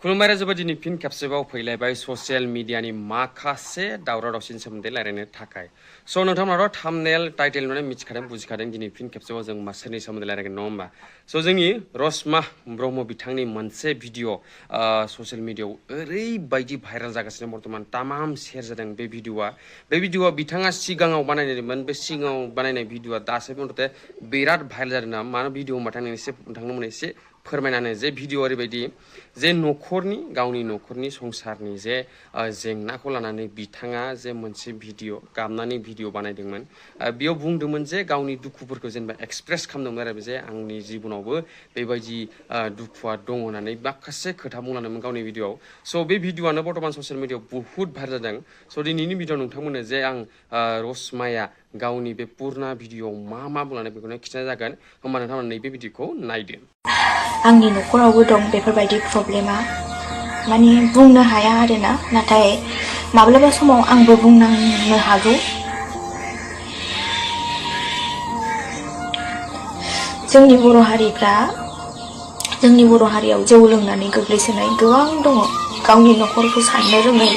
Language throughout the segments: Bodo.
खुलुमबाय रायजोफोर दिनै फिन खेबसेबाव फैलायबाय ससियेल मिडियानि माखासे दावराव दावसिनि सोमोन्दै रायलायनो थाखाय स' नोंथांमोनाथ' थाम्बनेल टाइटेल नुनानै मिथिखादों बुजिखादों दिनै फिन खेबसेबाव जों सोरनि सोमोन्दै रायलायगोन नङा होमबा स' जोंनि रसमा ब्रह्म बिथांनि मोनसे भिडिअ ससियेल मिडियाआव ओरैबायदि भाइरेल जागासिनो बर्तमान तामाम शेयार जादों बे भिडिअआ बिथाङा सिगाङाव बानायनायमोन बे सिगाङाव बानायनाय भिडिअआ दासो मथे बिराद भाइरेल जादों ना मानो भिडिअ होनबाथाय नोंथांमोन एसे फोरमायनानै जे भिडिअ ओरैबायदि जे गावनि न'खरनि संसारनि जे जेंनाखौ लानानै बिथाङा जे मोनसे भिडिअ गाबनानै भिडिअ बानायदोंमोन बेयाव बुंदोंमोन जे गावनि दुखुफोरखौ जेनेबा एक्सप्रेस खालामदोंमोन आरो जे आंनि जिबनावबो बेबायदि दुखुआ दङ होननानै माखासे खोथा बुंलांदोंमोन गावनि भिडिअआव स' बे भिडिअआनो बर्तमान ससियेल मिडियाआव बुहुत भाइरेल जादों स' दिनैनि भिडिअ नोंथांमोननो जे आं रसमाया गावनि बे पुरना भिडिअआव मा बुंलांदों बेखौनो खिन्थानाय जागोन होमबा नोंथांमोना नैबे भिडिअखौ नायदो आंनि न'खरावबो दं बेफोरबायदि प्रब्लेमा माने बुंनो हाया आरोना नाथाय माब्लाबा समाव आंबो बुंनांनो हागौ जोंनि बर' हारियाव जौ लोंनानै गोग्लैसोनाय गोबां दङ गावनि न'खरखौ साननो रोङै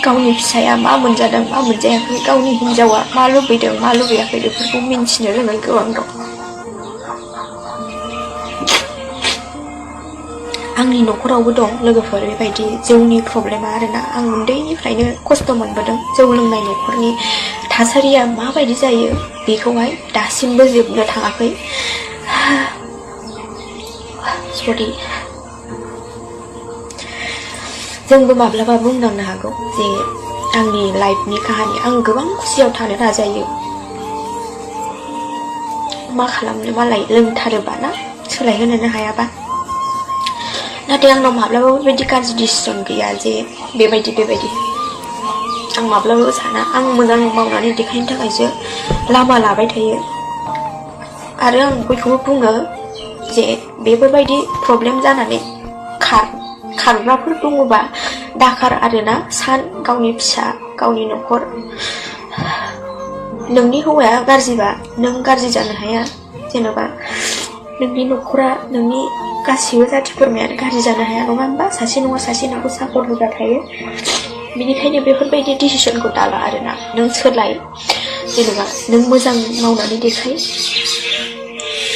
गावनि फिसाया मा मोनजादों मा मोनजायाखै गावनि हिनजावा मा लुबैदों मा लुबैयाखै बेफोरखौ मिन्थिनो रोङै गोबां दं आंनि न'खरावबो दं लोगोफोर बेबायदि जौनि प्रब्लेमा आरोना आं उन्दैनिफ्रायनो खस्थ' मोनबोदों जौ लोंनाय न'खरनि थासारिया माबायदि जायो बेखौहाय दासिमबो जोबनो थाङाखै सरि जोंबो माब्लाबा बुंनांनो हागौ जे आंनि लाइफनि काहानि आं गोबां खुसियाव थानो नाजायो मा खालामनो मालाय लोंथारोबा ना सोलायहोनोनो हायाबा नाथाय आंनाव माब्लाबाबो बेबायदि गाज्रि डिसिसन गैया जे बेबायदि आं माब्लाबाबो साना आं मोजां मावनानै देखायनो थाखायसो लामा लाबाय थायो आरो आं बयखौबो बुङो जे बेफोरबायदि प्रब्लेम जानानै खारग्राफोर दङबा दाखार आरोना सान गावनि फिसा गावनि न'खर नोंनि हौवाया गाज्रिबा नों गाज्रि जानो हाया जेन'बा नोंनि न'खरा नोंनि गासिबो जाथि खुरमायानो गाज्रि जानो हाया नङा होमबा सासे नङा सासे नोंखौ सापर्ट होग्रा थायो बिनिखायनो बेफोरबायदि डिसिसनखौ दाला आरोना नों सोलाय जेनेबा नों मोजां मावनानै देखाय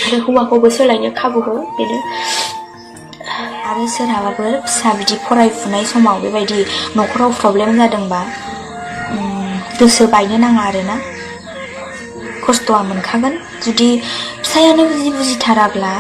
आरो हौवाखौबो सोलायनो खाबु हो बेनो आरो सोरहाबाफोर फिसा बिदि फरायफुनाय समाव बेबायदि न'खराव प्रब्लेम जादोंबा गोसो बायनो नाङा आरोना खस्थ'आ मोनखागोन जुदि फिसायानो बुजिथाराब्ला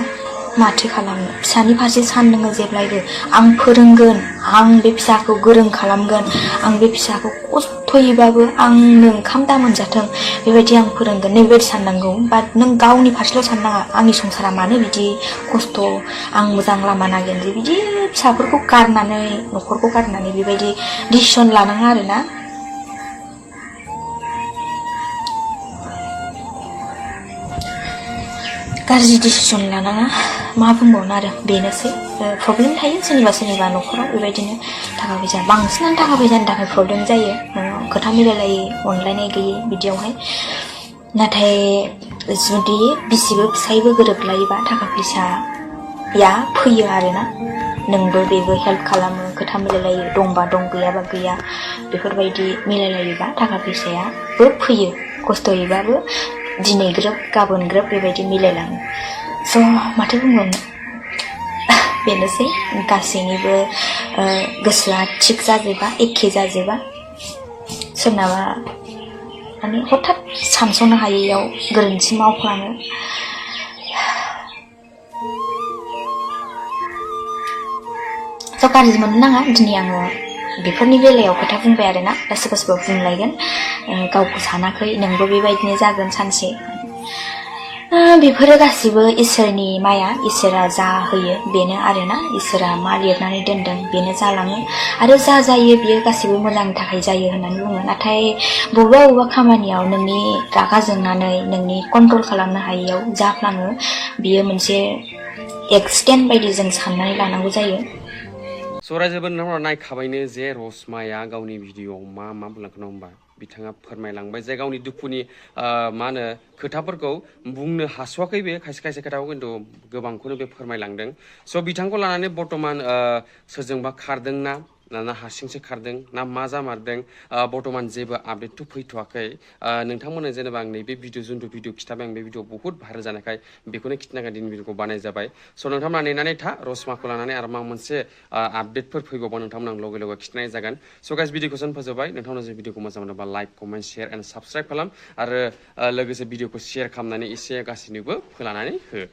माथो खालामनो फिसानि फारसे सान नोङो जेब्लायबो आं फोरोंगोन आं बे फिसाखौ गोरों खालामगोन आं बे फिसाखौ खस्थ'यैबाबो आंनो ओंखाम दा मोनजाथों बेबायदि आं फोरोंगोन नैबेबायदि साननांगौ बाट नों गावनि फारसेल' साननाङा आंनि संसारा मानो बिदि खस्थ' आं मोजां लामा नागिरनोसै बिदि फिसाफोरखौ गारनानै न'खरखौ गारनानै बेबायदि डिसिसन लानाङा आरोना गाज्रि डिसिसन लानाङा मा बुंबावनो आरो बेनोसै प्रब्लेम थायो सोरनिबा न'खराव बेबायदिनो थाखा फैसा बांसिनानो थाखा फैसानि थाखाय प्रब्लेम जायो खोथा मिलायलायै अनलायनाय गैयै बिदियावहाय नाथाय जुदि बिसिबो फिसायबो गोरोबलायोबा थाखा फैसाया फैयो आरोना नोंबो बेबो हेल्प खालामो खोथा मिलायलायो दंबा दं गैयाबा गैया बेफोरबायदि मिलायलायोबा थाखा फैसायाबो फैयो खस्थ'यैबाबो दिनै ग्रोब गाबोन ग्रोब बेबायदि मिलायलाङो स' माथो बुंबावनो बेनोसै गासैनिबो गोसोआ थिग जाजोबा एखे जाजोबा सोरनाबा माने हठाৎ सानस'नो हायैयाव गोरोन्थि मावफ्लाङो स' गाज्रि मोननो नाङा दिनै आङो बेफोरनि बेलायाव खोथा बुंबाय आरोना सोरबा बुंलायगोन गावखौ सानाखै नोंबो बेबायदिनो जागोन सानसे बेफोरो गासिबो इसोरनि माया इसोरा जा होयो बेनो आरोना इसोरा मा लिरनानै दोनदों बेनो जालाङो आरो जा जायो बियो गासिबो मोजांनि थाखाय जायो होननानै बुङो नाथाय बबेबा खामानियाव नोंनि रागा जोंनानै नोंनि कन्ट्रल खालामनो हायैयाव जाफ्लाङो बियो मोनसे एक्सिडेन्ट बायदि जों साननानै लानांगौ जायो स' रायजोफोर नोंथांमोना नायखाबायनो जे रसमाया गावनि भिडिअआव मा बुंलांखो नङा होमबा बिथाङा फोरमायलांबाय जे गावनि दुखुनि मा होनो खोथाफोरखौ बुंनो हास'वाखै बे खायसे खायसे खोथाखौ खिन्थु गोबांखौनो बे फोरमायलांदों स' बिथांखौ लानानै बर्थमान सोरजोंबा खारदोंना ना हारसिंसो खारदों ना मा जामारदों बर्थमान जेबो आपडेटथ' फैथ'वाखै नोंथांमोननो जेनेबा आं नैबे भिडिअ जिथु भिडिअ खिथाबाय आं बे भिडिअ बहुत भाइरेल जानायखाय बेखौनो खिन्थानाय दिनै भिडिअखौ बानाय जाबाय स' नोंथांमोना नेनानै था रसमाखौ लानानै आरो माबा मोनसे आपडेटफोर फैबावबा नोंथांमोना आं लगे लगे खिन्थानाय जागोन स' गाइस भिडिअखौ फोजोबबाय नोंथांमोना जे भिडिअखौ मोजां मोनोबा like comment share and subscribe खालाम आरो लोगोसे भिडिअखौ शेयार खालामनानै एसे गासैनोबो फोलानानै हो